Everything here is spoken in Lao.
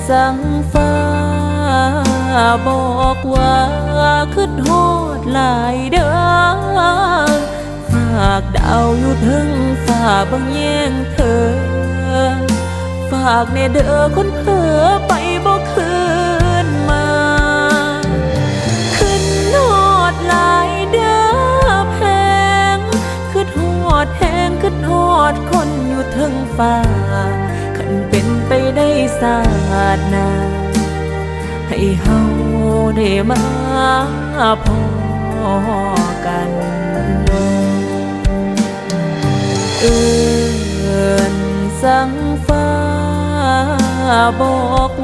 ສັງຟ້າບອກວ່າ ຄິດຮອດຫຼາຍເດີ ຟາກດາວຢູ່ເທິງຟ້າເບິ່ງແຍງເທີ ຝາກແດ່ເດີຄົນເຜີໄປບໍ່ຄືນມາ ຄິດຮອດຫຼາຍເດີແພງ ຄິດຮອດແຮງ ຄິດຮອດຄົນຢູ່ເທິງຟ້າ ຄັນເປັນໄປໄດ້ຊາດໜ້າ ໃຫ້ເຮົາໄດ້ມາພໍ້ກັນ ເອີ້ນສັງຟ້າບອກ